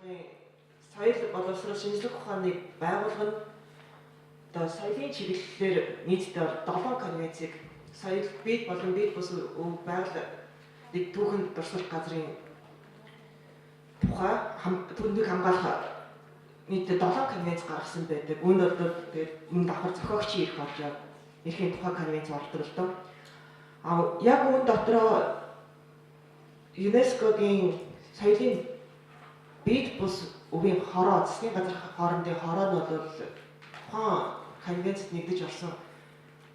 байгууллагын соёл боловсрол шинжлэх ухааны байгууллага нь одоо соёлын чиглэлээр нийтдээ 7 конвенцийг соёл бие болон бие бус өв байгаль түүхэн дурсгалт газрын тухай түүнийг хамгаалах нийтдээ 7 конвенц гаргасан байдаг. Үүнд бол тэгээд мөн давхар зохиогчийн эрх орж эрхийн тухай конвенц ордог л доо. А яг үүн дотроо ЮНЕСКО-гийн соёлын бие бус өвийн хороо засгийн газар хоорондын хороо нь бол тухайн конвенцэд нэгдэж орсон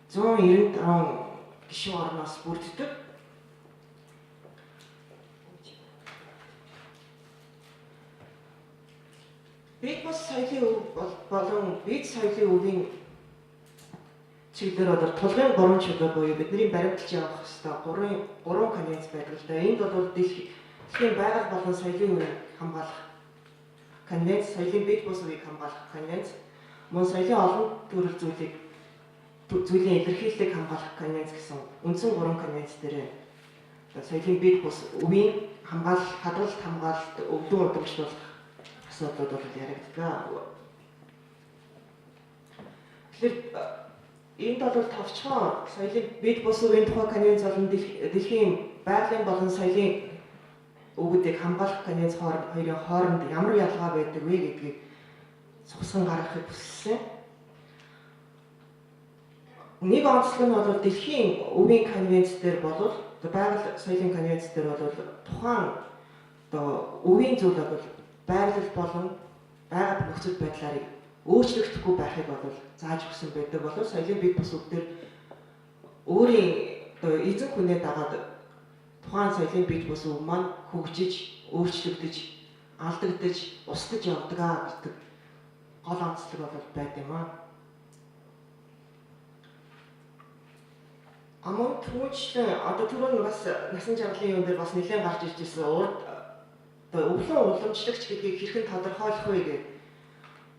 195 гишүүн орноос бүрддэг. Бие бус соёлын өв болон бие соёлын өвийн чиглэлээр бол тулгын 3 чиглэл буюу бидний баримталж явах ёстой 3 конвенц байдаг л да. Энд бол дэлхийн байгаль болон соёлын үеийг хамгаалах конвенц, соёлын бие бус үеийг хамгаалах конвенц, мөн соёлын олон төрөл зүйлийн илэрхийллийг хамгаалах конвенц гэсэн үндсэн 3 конвенц дээр соёлын бие бус үеийн хамгаалал, хадгалалт, хамгаалалт, өвдөн удамшлуулах асуудлууд бол яригддаг. Тэгэхээр энд бол товчхон соёлын бие бус үеийн тухай конвенц болон дэлхийн байгалийн болон соёлын өвгүүдийг хамгаалах конвенц хоёрын хооронд ямар ялгаа байдаг вэ гэдгийг цугсган гаргахыг хүссэн. Нэг онцлог нь бол дэлхийн өвийн конвенц дээр бол байгаль соёлын конвенц дээр бол тухайн одоо өвийн зүйл бол байрлал болон байгаль нөхцөл байдлаар өөрчлөгдөхгүй байхыг бол зааж өгсөн байдаг болов соёлын бие бус өв дээр өөрийн одоо эзэн хүнээ дагаад тухайн соёлын бие бус өв маань хөгжиж, өөрчлөгдөж, алдагдаж, устдаж явдаг гэдэг гол онцлог бол байд юм аа. Мөн түүнчлэн одоо түрүүн бас насан жаргалын юм дээр бас нэлээд гарч ирж ирсэн урд одоо өвлөн уламжлагч гэдгийг хэрхэн тодорхойлох вэ гэдэг.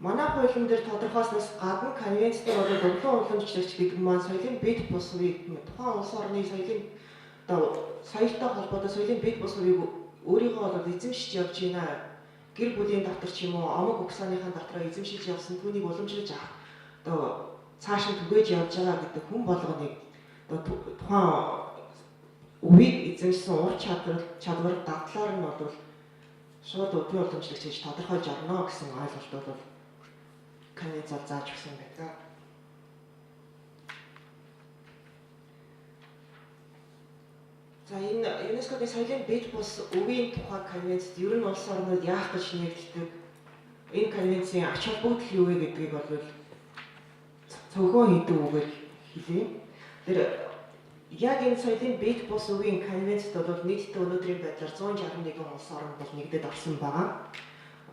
Манай хуулийн дээр тодорхойлсноос гадна конвенц дээр бол өвлөн уламжлагч гэдэг маань соёлын бие бус үеийг тухайн улс орны соёлын одоо соёлтой холбоотой соёлын бие бус үеийг өөрийгөө бол эзэмшиж явж байна. Гэр бүлийн дотор ч юм уу омог угсааныхаа дотроо эзэмшиж явсан түүнийг уламжлаж авах одоо цааш нь түгээж явж байгаа гэдэг хүн болгоныг одоо тухайн үеийг эзэмшсэн ур чадвар дадлаар нь бол шууд өвлийн уламжлагч гэж тодорхойлж орно гэсэн ойлголт бол конвенц бол зааж өгсөн байдаг. За энэ ЮНЕСКО-гийн соёлын бие бус өвийн тухай конвенцэд ер нь улс орнууд яах гэж нэгддэг, энэ конвенцийн ач холбогдол юу вэ гэдгийг бол цөөхөн хэдэн үгээр хэлье. Тэр яг энэ соёлын бие бус өвийн конвенцэд бол нийтдээ өнөөдрийн байдлаар 161 улс орн бол нэгдээд орсон байгаа.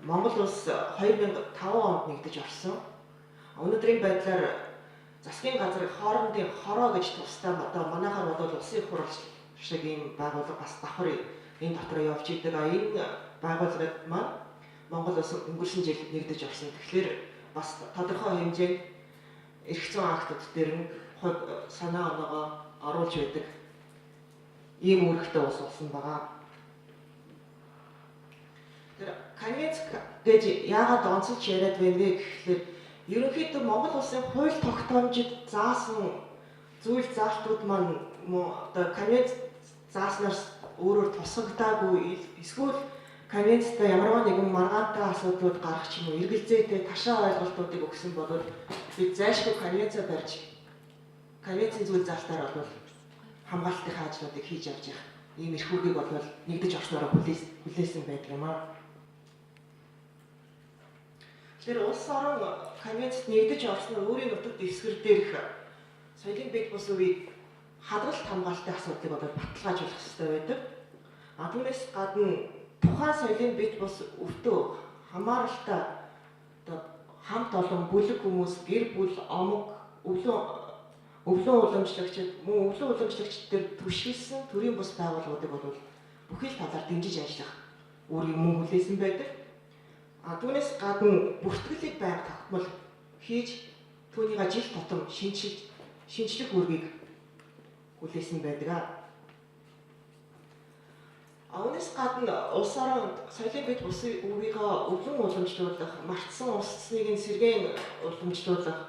Монгол улс 2005 онд нэгдэж орсон. Өнөөдрийн байдлаар засгийн газар хоорондын хороо гэж тусдаа одоо манайхаар бол улсын их хурал шиг ийм байгууллага бас давхар энэ дотор явж идэг. Энэ байгууллагад маань Монгол улс өнгөрсөн жил нэгдэж орсон. Тэгэхээр бас тодорхой хэмжээнд эрх зүйн актууд дээр нь санаа оноогоо оруулж байдаг ийм үүрэгтэй улс болсон байгаа. Тэр конвенц гэж яагаад онцолж яриад байна вэ гэхлээр ерөнхийдөө Монгол улсын хууль тогтоомжид заасан зүйл заалтууд маань одоо конвенц зааснаас өөрөөр тусгагдаагүй эсвэл конвенцтай ямарваа нэгэн маргаантай асуудлууд гарах ч юм уу эргэлзээтэй ташаа ойлголтуудыг өгсөн бол бид зайлшгүй конвенцаа барьж конвенцийн зүйл заалтаар бол хамгаалтынхаа ажлуудыг хийж явж явах ийм эрх үүргийг бол нэгдэж орсноороо хүлээсэн байдаг юм аа. Тэгэхээр улс орон конвенцэд нэгдэж орсноор өөрийн нутаг дэвсгэр дээрх соёлын бие бус үеийг хадгалалт хамгаалтын асуудлыг бол баталгаажуулах ёстой байдаг. А түүнээс гадна тухайн соёлын бие бус өвтөө хамааралтай одоо хамт олон бүлэг хүмүүс, гэр бүл, омог, өвлөн уламжлагчид, мөн өвлөн уламжлагчид дээр түшгэлсэн төрийн бус байгууллагуудыг бол бүхий л талаар дэмжиж ажиллах үүргийг мөн хүлээсэн байдаг. А түүнээс гадна бүртгэлийг байнга тогтмол хийж түүнийгээ жил тутам шинжлэх үүргийг хүлээсэн байдаг. Үүнээс гадна улс орон соёлын бит бусын өвийгөө өвлөн уламжлуулах, мартсан устсныг нь сэргээн уламжлуулах,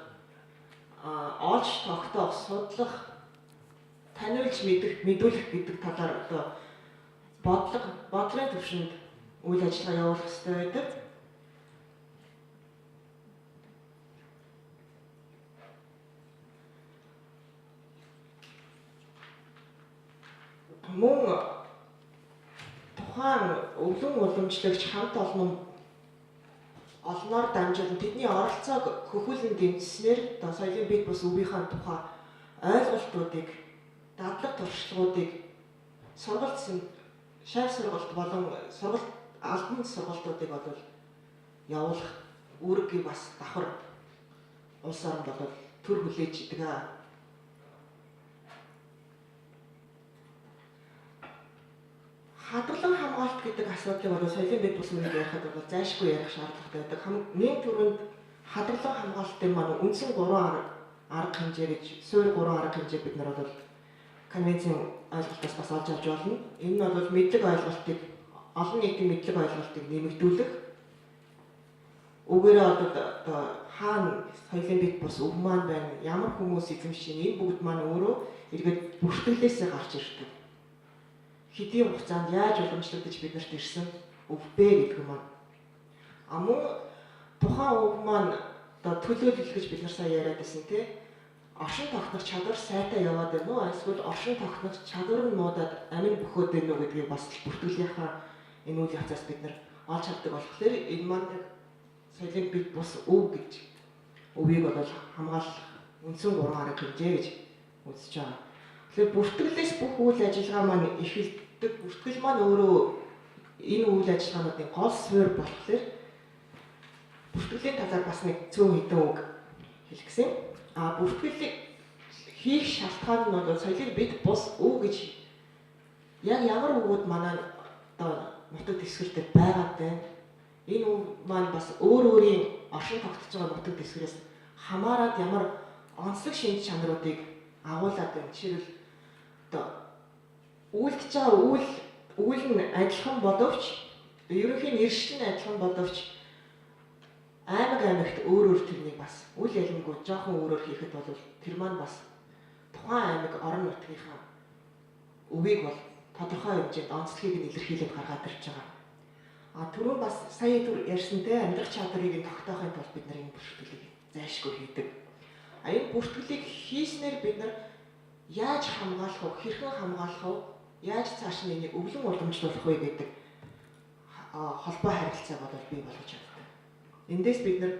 олж тогтоох, судлах, таниулж мэдэх, мэдүүлэх гэдэг талаар одоо бодлогын түвшинд үйл ажиллагаа явуулах ёстой байдаг. Мөн тухайн өвлөн уламжлагч хамт олон олноор дамжуулан тэдний оролцоог хөхүүлэн дэмжсэнээр одоо соёлын бит бус өвийнхөө тухай ойлголтуудыг, дадлаг туршлагуудыг сургалт, шайв сургалт болон сургалт албан сургалтуудыг бол явуулах үүргийг бас давхар улс орон бол төр хүлээж идэг. Хадгалан хамгаалалт гэдэг асуудлыг бол соёлын бит бус үеийг ярихад бол зайлшгүй ярих шаардлагатай байдаг. Хамгийн түрүүнд хадгалан хамгаалалтын маань үндсэн 3 арга хэмжээ гэж, суурь 3 арга хэмжээ бид нар бол конвенцийн ойлголтоос бас олж авч болно. Энэ нь бол мэдлэг ойлголтыг, олон нийтийн мэдлэг ойлголтыг нэмэгдүүлэх. Үгээрээ одоо хаана соёлын бит бус өв маань байна, ямар хүмүүс эзэмшиж, энэ бүгд маань өөрөө эргээд бүртгэлээсээ гарч ирдэг. Хэдийн хугацаанд яаж уламжлагдаж биднэрт ирсэн өв бэ гэдэг юм. А мөн тухайн өв маань одоо төлөөлөл гэж бид нар сая яриад байсан тий. Оршин тогтнох чадвар сайтай яваад байна уу? Эсвэл оршин тогтнох чадвар нь муудаад амин бөхөөд байна уу гэдгийг бас бүртгэлийнхаа энэ үйл явцаас бид нар олж авдаг болохоор энэ маань яг соёлын бит бус өв гэж өвийг бол хамгаалах үндсэн 3 арга хэмжээ гэж үзэж байгаа. Тэгэхээр бүртгэлээс бүх үйл ажиллагаа маань эхэлдэг. Бүртгэл маань өөрөө энэ үйл ажиллагаануудын гол суурь болохоор бүртгэлийн талаар бас нэг цөөн хэдэн үг хэлэх гэсэн. А бүртгэлийг хийх шалтгаан нь бол соёлын бит бус өв гэж яг ямар өвүүд манай одоо нутаг дэвсгэр дээр байгаад байна. Энэ өв маань бас өөр өөрийн оршин тогтож байгаа нутаг дэвсгэрээс хамаарат ямар онцлог шинж чанаруудыг агуулад байна. Жишээлбэл одоо үйлдэж байгаа үйл нь адилхан боловч ерөнхий нэршил нь адилхан боловч аймаг аймагт өөр өөр тэрнийг бас үл ялангүй жоохон өөрөөр хийхэд бол тэр маань бас тухайн аймаг орон нутгийнхаа өвийг бол тодорхой хэмжээнд онцлогийг нь илэрхийлээд гаргаад ирж байгаа. А түрүүн бас сая түр ярьсантай амьдрах чадварыг нь тогтоохын тулд бид нар энэ бүртгэлийг зайлшгүй хийдэг. А энэ бүртгэлийг хийснээр бид нар яаж хамгаалах вэ? Хэрхэн хамгаалах вэ? Яаж цааш нь энийг өвлөн уламжлуулах вэ гэдэг холбоо харилцааг бол бий болгож чаддаг. Эндээс бид нар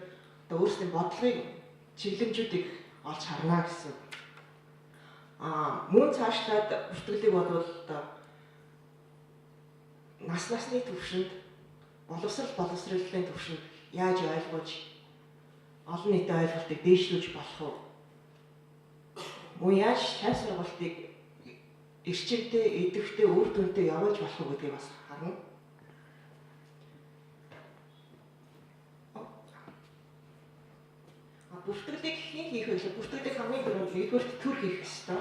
одоо өөрсдийн бодлогын чиглэмжүүдийг олж харна гэсэн. А мөн цаашлаад бүртгэлийг бол одоо нас насны түвшинд, боловсрал боловсролын түвшинд яаж ойлгож олон нийтийн ойлголтыг дээшлүүлж болох вэ? Мөн яаж шав сургалтыг эрчимтэй, идэвхтэй, үр дүнтэй явуулж болох вэ гэдгийг бас харна. Бүртгэлийг хэн хийх вэ гэхээр бүртгэлийг хамгийн түрүүнд нэгдүгээрт төр хийх ёстой.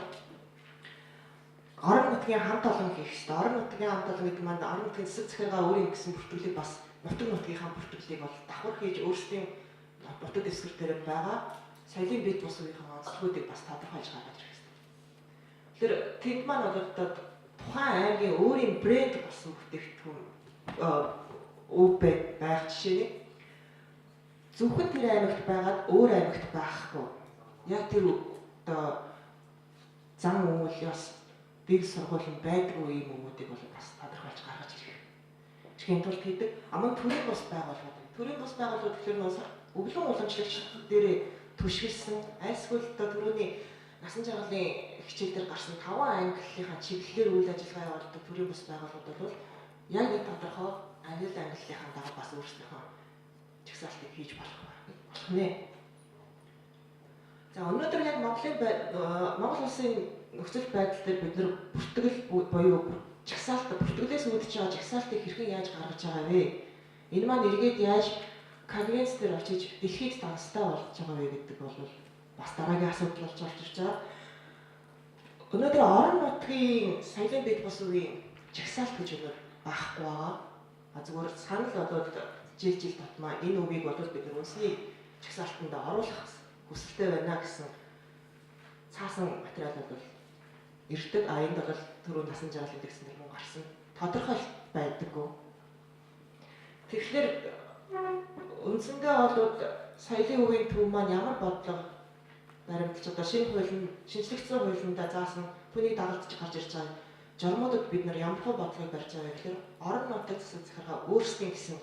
Орон нутгийн хамт олон хийх ёстой. Орон нутгийн хамт олон гэдэг маань орон нутгийн засаг захиргаа өөрийн гэсэн бүртгэлийг бас нутаг нутгийнхаа бүртгэлийг бол давхар хийж өөрсдийн нутаг дэвсгэр дээр байгаа соёлын бит бус үеийн онцлогуудыг бас тодорхойлж гаргаж ирэх ёстой. Тэгэхээр тэнд маань бол одоо тухайн аймгийн өөрийн брэнд болсон бүтээгдэхүүн өв байх жишээ нэг. Зөвхөн тэр аймагт байгаад өөр аймагт байхгүй. Яг тэр одоо зан үйл ёс дэг сургууль нь байдгүй ийм юмнуудыг бол бас тодорхойлж гаргаж ирэх. Ирэхийн тулд хийдэг. А мөн төрийн бус байгууллагууд. Төрийн бус байгууллагууд гэхэлэр нөө өвлөн уламжлагч дээрээ түшгэлсэн альсгүй л одоо түрүүний насан жаргалын хичээл дээр гарсан 5 ангиллынхаа чиглэлээр үйл ажиллагаа явуулдаг төрийн бус байгууллагууд бол яг нэг тодорхой ангиллынхаа дагуу бас өөрсдийнхөө чагсаалтыг хийж болох нэ. За өнөөдөр яг Монгол улсын нөхцөл байдал дээр бид нар бүртгэл буюу чагсаалт бүртгэлээс үүдэж байгаа чагсаалтыг хэрхэн яаж гаргаж байгаа вэ? Энэ маань эргээд яаж конвенц дээр очиж дэлхийд данстай болж байгаа вэ гэдэг бол бас дараагийн асуудал болж орж ирж байгаа. Өнөөдөр орон нутгийн соёлын бит бус үеийн чагсаалт гэж өнөр байхгүй байгаа. А зүгээр санал болоод жил жил тутмаа энэ өвийг бол бид нар үндэсний жагсаалтанд оруулах хүсэлтэй байна гэсэн цаасан материал бол ирдэг. А энд бол түрүүн насан жаргал индекс нэр мөн гарсан. Тодорхой байдаггүй. Тэгэхээр үндсэндээ бол соёлын өвийн төв маань ямар бодлого баримталж одоо шинэ хууль нь шинжлэгдсэн хуулиндаа заасан түүнийг дагалдаж гарч ирж байгаа журмуудад бид нар ямар хөө бодлогыг барьж байгаа вэ гэхээр орон нутаг засаг захиргаа өөрсдийн гэсэн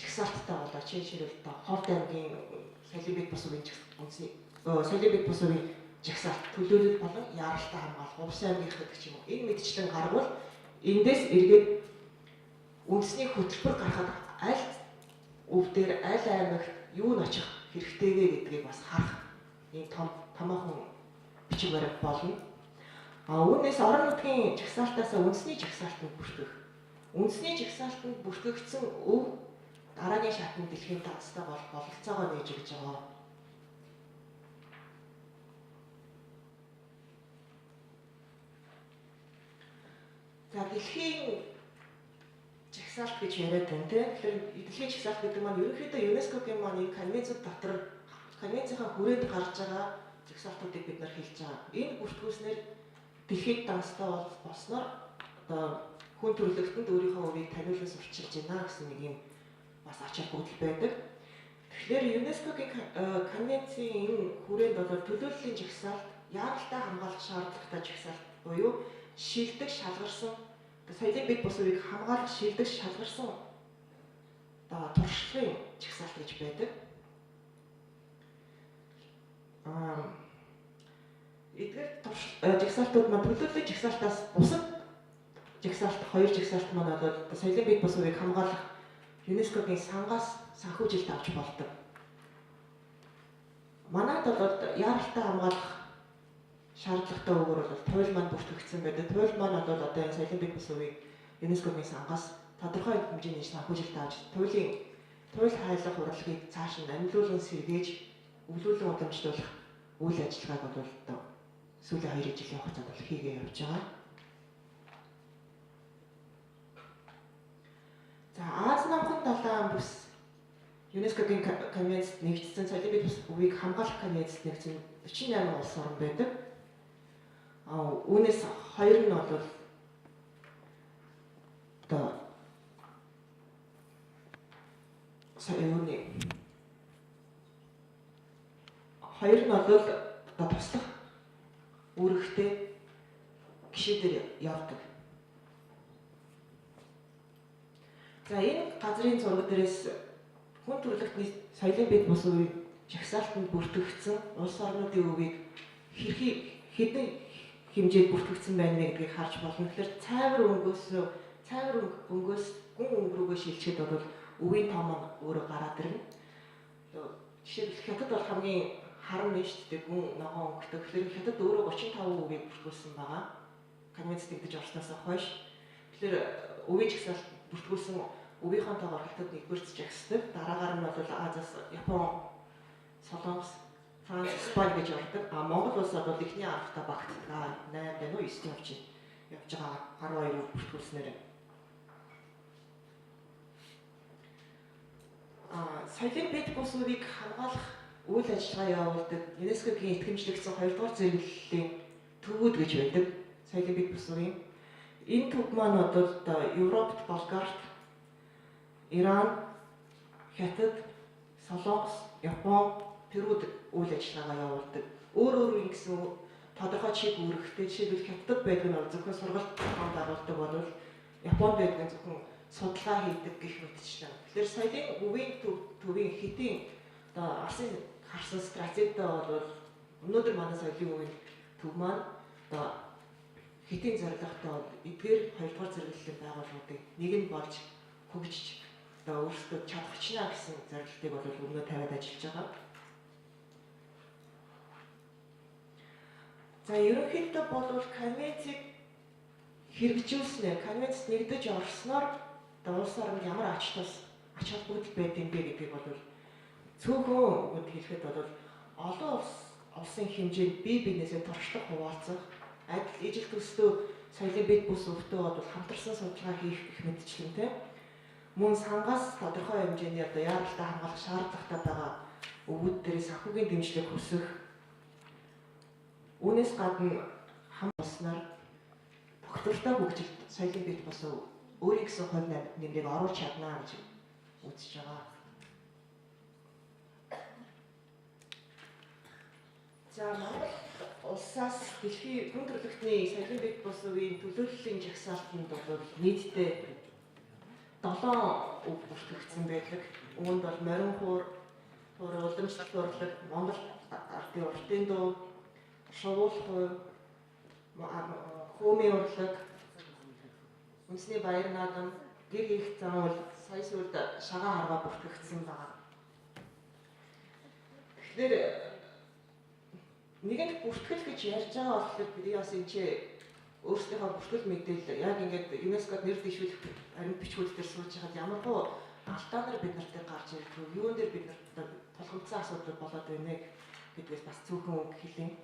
жагсаалттай болоо жишээлбэл одоо Ховд аймгийн соёлын бие бус өвийн үндэсний соёлын бие бус өвийн жагсаалт төлөөлөл болон яаралтай хамгаалах Увс аймгийнх гэдэг ч юм уу. Энэ мэтчлэн гаргавал эндээс эргээд үндэсний хөтөлбөр гаргахад аль өв дээр аль аймагт юу нь очих хэрэгтэй вэ гэдгийг бас харах ийм том томоохон бичиг баримт болно. А үүнээс орон нутгийн жагсаалтаас үндэсний жагсаалтанд бүртгэх. Үндэсний жагсаалтанд бүртгэгдсэн өв дараагийн шатнд дэлхийн данстай бол бололцоогоо нээж өгч байгаа. За дэлхийн жагсаалт гэж яриад байна тийм. Тэгэхээр дэлхийн жагсаалт гэдэг маань ерөнхийдөө ЮНЕСКО-гийн маань энэ конвенцууд дотор конвенцийнхаа хүрээнд гарч байгаа жагсаалтуудыг бид нар хэлж байгаа. Энэ бүртгүүлснээр дэлхийд данстай болсноор одоо хүн төрөлхтөнд өөрийнхөө өвийг таниулан сурчилж байна гэсэн нэг юм бас ач холбогдол байдаг. Тэгэхээр ЮНЕСКО-гийн конвенцийн энэ хүрээнд бол төлөөллийн жагсаалт, яаралтай хамгаалах шаардлагатай жагсаалт буюу шилдэг шалгарсан соёлын бие бус өвийг хамгаалах шилдэг шалгарсан одоо туршлагын жагсаалт гэж байдаг. Эдгээр жагсаалтууд маань төлөөллийн жагсаалтаас бусад жагсаалт, хоёр жагсаалт маань бол соёлын бие бус өвийг хамгаалах ЮНЕСКО-гийн сангаас санхүүжилт авч болдог. Манайд бол яаралтай хамгаалах шаардлагатай өгөр бол туйл маань бүртгэгдсэн байдаг. Туйл маань бол одоо энэ соёлын бие бус өвийг ЮНЕСКО-гийн сангаас тодорхой хэмжээний санхүүжилт авч туйлын туйл хайлах урлагийг цааш нь амилуулан сэргээж өвлүүлэн уламжлуулах үйл ажиллагааг бол одоо сүүлийн 2 жилийн хугацаанд бол хийгээ явж байгаа. За Аз номхон далайн бүс ЮНЕСКО-гийн конвенцэд нэгдсэн соёлын бие бус өвийг хамгаалах конвенцэд нэгдсэн 48 улс орн байдаг. Үүнээс хоёр нь бол одоо юуны хоёр нь бол одоо туслах үүрэгтэй гишээ дээр явдаг. За энэ газрын зураг дээрээс хүн төрөлхтний соёлын бие бус өвийн жагсаалтанд бүртгэгдсэн улс орнуудын өвийг хэрхэн хэдэн хэмжээд бүртгэгдсэн байна вэ гэдгийг харж болно. Тэгэхээр цайвар өнгөөс гүн өнгө рүүгээ шилжихэд бол өвийн том нь өөрөө гараад ирнэ. Жишээлбэл Хятад бол хамгийн харан нь шүү дээ, гүн ногоон өнгөтэй. Тэгэхээр Хятад өөрөө 35 өвийг бүртгүүлсэн байгаа. Конвенц нэгдэж орсноос хойш. Тэгэхээр өвийн жагсаалт бүртгүүлсэн өвийнхөө тоогоор Хятад нэгдүгээрт жагсдаг. Дараагаар нь бол Азиас Япон, Солонгос, Франц, Испани гэж ордог. А Монгол улс бол эхний 10-та багтдаг. 8 байна уу 9 явж байгаа 12 бүртгүүлснээр. Соёлын бие бус өвийг хамгаалах үйл ажиллагаа явуулдаг ЮНЕСКО-гийн итгэмжлэгдсэн 2 дугаар зэрэглэлийн төвүүд гэж байдаг. Соёлын бие бус өвийн энэ төв маань бол одоо Европт, Болгарт, Иран, Хятад, Солонгос, Япон, Перуд үйл ажиллагаагаа явуулдаг. Өөр өөр ингэсэн тодорхой чиг үүрэгтэй. Жишээлбэл Хятадд байдаг нь бол зөвхөн сургалт зохион байгуулдаг бол Японд байдаг нь зөвхөн судалгаа хийдэг гэх мэтчлэн. Тэгэхээр соёлын өвийн төвийн хэтийн одоо алсын харсан стратегитай бол өнөөдөр манай соёлын өвийн төв маань одоо хэтийн зорилготой бол эдгээр хоёрдугаар зэрэглэлийн байгууллагуудыг нэг нь болж хөгжиж одоо өөрсдөө чадах чна гэсэн зорилтыг бол өмнөө тавиад ажиллаж байгаа. За ерөнхийдөө бол конвенцийг хэрэгжүүлснээр, конвенц нэгдэж орсноор одоо улс оронд ямар ач холбогдол байд юм бэ гэдгийг бол цөөхөн үгэнд хэлэхэд бол олон улсын хэмжээнд бие биенээсээ туршлага хуваалцах, адил ижил төстөө соёлын бит бүс өвтөө бол хамтарсан судалгаа хийх гэх мэтчлэн мөн сангаас тодорхой хэмжээний одоо яаралтай хамгаалах шаардлагатай байгаа өвгүүд дээрээ санхүүгийн дэмжлэг хүсэх. Үүнээс гадна хам болсноор тогтвортой хөгжилд соёлын бит бус өөрийн гэсэн хувь нэмрийг оруулж чадна гэж үзэж байгаа. За Монгол улсаас дэлхийн хүн төрөлхтний соёлын бит бус үеийн төлөөллийн жагсаалтанд бол нийтдээ 7 өв бүртгэгдсэн байдаг. Үүнд бол морин хуур, уламжлалт урлаг, Монгол ардын уртын дуу, шувуул хувь, хөөмийн урлаг, үндэсний баяр наадам, гэр хийх зам үйл, сая сүүлд шагаан харгаа бүртгэгдсэн байна. Тэгэхээр нэгэнт бүртгэл гэж ярьж байгаа болохоор би бас энэ чи өөрсдийнхөө бүртгэл мэдээлэл яг ингээд ЮНЕСКОд нэр дэвшүүлэх баримт бичгүүд дээр сууж байхад ямар хуу алдаа нар бид нарт гарч ирдэг вэ? Юун дээр бид нарт тулгамдсан асуудал болоод байна гэдгээс бас цөөхөн үг хэлье.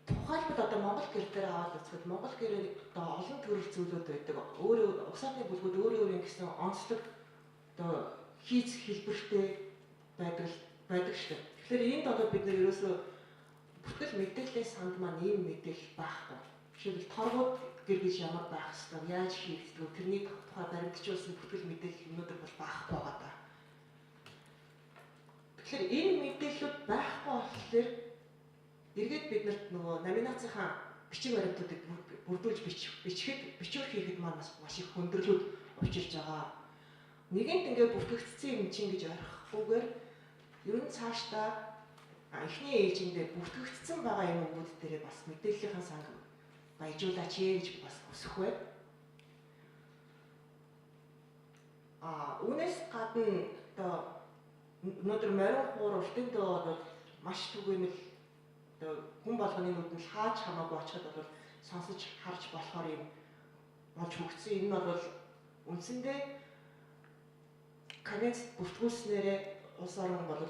Тухайлбал одоо Монгол гэр дээр аваад үзэхэд Монгол гэрээ одоо олон төрөл зүйлүүд байдаг. Өөрөө угсаатны бүлгүүд өөрөө өөрийн гэсэн онцлог одоо хийц хэлбэртэй байдаг шүү дээ. Тэгэхээр энд одоо бид нар ерөөсөө бүртгэл мэдээллийн санд маань ийм мэдээлэл байхгүй. Жишээлбэл торгууд гэр гэж ямар байх хэвээр, яаж хийгддэг, тэрний тухай баримтжуулсан бүртгэл мэдээлэл өнөөдөр бол байхгүй байгаа даа. Тэгэхээр энэ мэдээллүүд байхгүй болохоор эргээд бид нарт нөгөө номинацийнхаа бичиг баримтуудыг бүрдүүлж бичихэд бичвэр хийхэд маань бас маш их хүндрэлүүд учирч байгаа. Нэгэнт ингээд бүртгэгдсэн юм чинь гэж орхихгүйгээр ер нь цаашдаа эхний ээлжиндээ бүртгэгдсэн байгаа юм өвгүүд дээрээ бас мэдээллийнхаа санг баяжуулаач ээ гэж бас хүсэх байна. Үүнээс гадна одоо өнөөдөр морин хуур уртын дуу бол маш түгээмэл одоо хүн болгоны нүдэнд хааж хамаагүй очиход бол сонсож харж болохоор юм болж хөгжсөн. Энэ нь бол үндсэндээ конвенц бүртгүүлснээрээ улс орон бол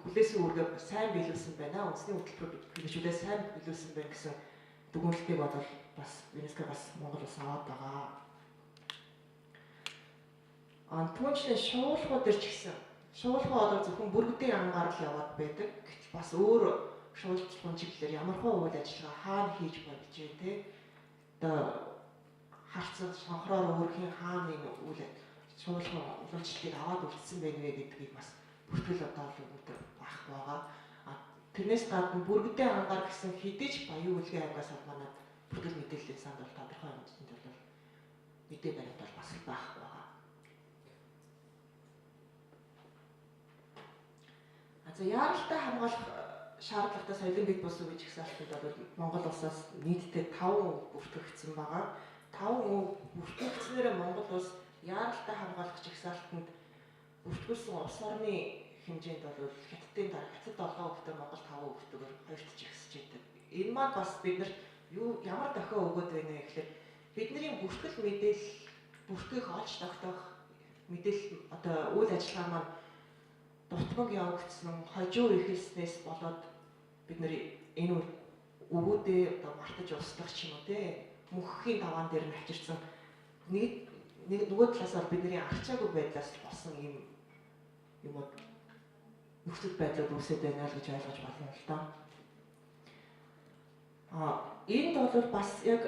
хүлээсэн үүргээ сайн биелүүлсэн байна. Үндэсний хөтөлбөр хэрэгжүүлээ сайн биелүүлсэн байна гэсэн дүгнэлтийг бол бас ЮНЕСКО бас Монгол улс аваад байгаа. Түүнчлэн шуулгуу дээр ч гэсэн шуулгуу одоо зөвхөн бүргэдийн ангаар л яваад байдаг. Гэтэл бас өөр шуулгын чиглэлээр ямар хуу үйл ажиллагаа хаана хийж болж байна те. Одоо харцаг сонхроор өөрхийн хаана энэ үйл шуулгын уламжлалтыг аваад үлдсэн байх вэ гэдгийг бас бүртгэл одоо л өнөөдөр байхгүй байгаа. Тэрнээс гадна бүргэдийн ангаар гэсэн хэдий ч Баян үлгийн аймгаас манад бүртгэл мэдээллийн санд бол тодорхой хэмжээнд бол мэдээ баримт бол бас байхгүй байгаа. За яаралтай хамгаалах шаардлагатай соёлын бит бус үеийн жагсаалтанд бол Монгол улсаас нийтдээ 5 бүртгэгдсэн байгаа. 5 бүртгэгдснээрээ Монгол улс яаралтай хамгаалах жагсаалтанд бүртгүүлсэн улс орны хэмжээнд бол Хятадын дараа Хятад 7 өвгөтэй, Монгол 5 өвгөтэйгээр хоёрт жагсаж байдаг. Энэ маань бас биднэрт юу ямар дохио өгөөд байна вэ гэхээр бидний бүртгэл мэдээлэл бүртгэх олж тогтоох мэдээлэл одоо үйл ажиллагаа маань дутмаг явагдсан, хожуу эхэлснээс болоод бид нэр энэ өвгүүдээ одоо мартаж устгах ч юм уу те мөнхийн даваан дээр нь авчирсан нэг нөгөө талаас бол бидний арчаагүй байдлаас болсон юм юмуд нөхцөл байдлууд үүсээд байна л гэж ойлгож байна л да. Энд бол бас яг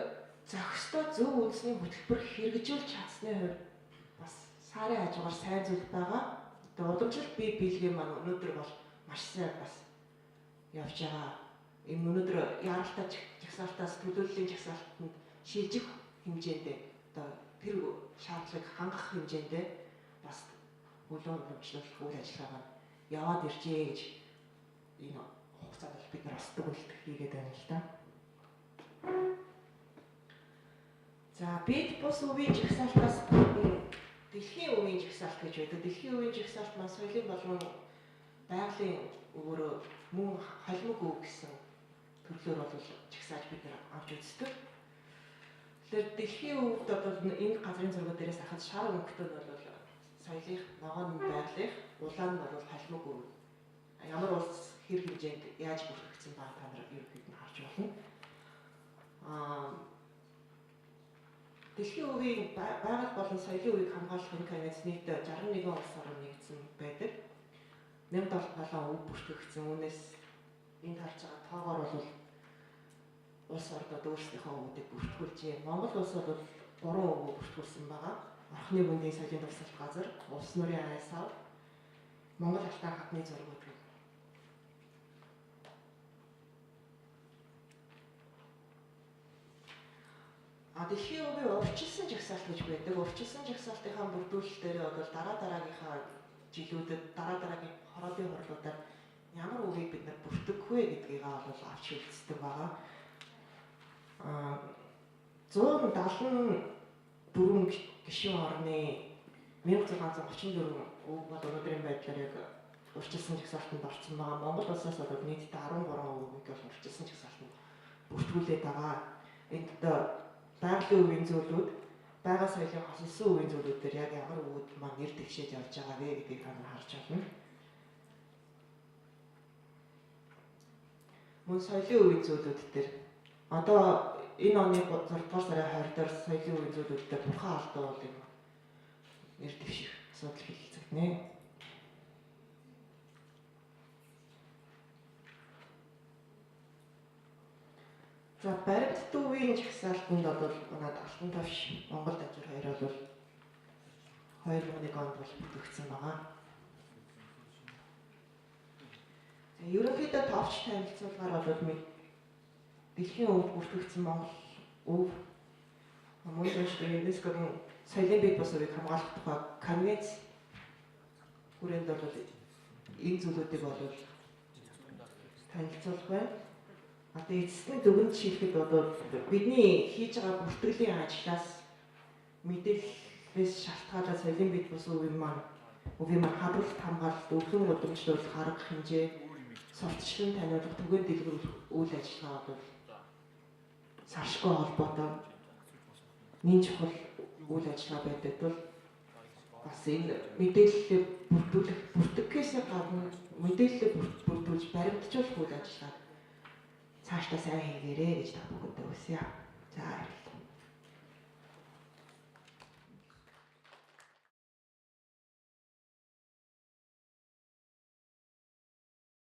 зохистой зөв үндэсний хөтөлбөр хэрэгжүүлж чадсны хувьд бас сарын хажуугаар сайн зүйл байгаа. Тэгээ уламжлалт бие биелгээ маань өнөөдөр бол маш сайн бас явж байгаа. Энэ өнөөдөр яаралтай жагсаалтаас төлөөллийн жагсаалтанд шилжих хэмжээндээ одоо тэр шаардлагыг хангах хэмжээндээ бас уламжлалт үйл ажиллагаа маань яваад иржээ гэж энэ хугацаанд бол бид нар бас дүгнэлт хийгээд байна л да. За бид бус үеийн жагсаалтаас дэлхийн өвийн жагсаалт гэж байдаг. Дэлхийн өвийн жагсаалт маань соёлын болон байгалийн өвөрөө мөн холимог өв гэсэн төрлөөр бол жагсааж бид нар авч үздэг. Тэгэхээр дэлхийн өвд бол энэ газрын зураг дээрээс харахад шар өнгөтэй нь бол соёлын, ногоон нь байгалих, улаан нь бол холимог өв. Ямар улс хэр хэмжээнд яаж бүртгэгдсэн ба та нар ерөнхийд нь харж байна. Дэлхийн өвийн байгаль болон соёлын өвийг хамгаалах энэ конвенц нийт 61 улс орн нэгдсэн байдаг. 1077 өв бүртгэгдсэн. Үүнээс энд харж байгаа тоогоор бол улс орнууд өөрсдийнхөө өвүүдийг бүртгүүлжээ. Монгол улс бол 3 өвөө бүртгүүлсэн байгаа. Орхны бүндийн соёлын дурсгалт газар, Улс нүрийн айсав, Монгол алтан хатны зургууд гэх. А дэлхийн өвийн урьдчилсан жагсаалт гэж байдаг. Урьдчилсан жагсаалтынхаа бүрдүүлэлтээр бол дараа дараагийнхаа жилүүдэд дараа дараагийн хорообын хурлуудаар ямар өвийг бид нар бүртгэх вэ гэдгийг бол авч хэлцдэг байгаа. А 174 гишүүн орны 1634 өв бол өнөөдрийн байдлаар яг урьдчилсан жагсаалтанд орсон байгаа. Монгол улсаас бол нийтдээ 13 өвийг бол урьдчилсан жагсаалтанд бүртгүүлээд байгаа. Энд одоо байгалийн өвийн зүйлүүд, байгаль соёлын хосолсон өвийн зүйлүүд дээр яг ямар өвүүд маань нэр дэвшээж явж байгаа вэ гэдгийг та нар харж байна. Мөн соёлын өвийн зүйлүүд дээр одоо энэ оны 6 дугаар сарын 20 дээр соёлын өвийн зүйлүүд дээр бурхан алдаа бол юм нэр дэвших асуудал хэлэлцэгдэнэ. За баримт дүүвийн жагсаалтанд бол манай Алтан товш Монгол данжир хоёр бол 2001 онд бол бүртгэгдсэн байгаа. За ерөнхийдөө товч танилцуулгаар бол дэлхийн өв бүртгэгдсэн Монгол өв мөн биш ЮНЕСКО-гийн соёлын бие бус өвийг хамгаалах тухай конвенц хүрээнд бол энэ зүйлүүдийг бол танилцуулах байна. Одоо эцэст нь дүгнэлт шийдэхэд бол бидний хийж байгаа бүртгэлийн ажлаас мэдээллээс шалтгаалаад соёлын бие бус өвийн маань хадгалалт хамгаалалт, өвлөн удамшлуулах арга хэмжээ, сурталчлан таниулах, түгээн дэлгэрүүлэх үйл ажиллагаа бол саршгүй холбоотой нэн чухал үйл ажиллагаа байдаг тул бас энэ мэдээллээ бүрдүүлэх, бүртгэхээс гадна мэдээллээ бүрдүүлж баримтжуулах үйл ажиллагаа цаашдаа сайн хийгээрэй гэж та бүхэндээ хүсье.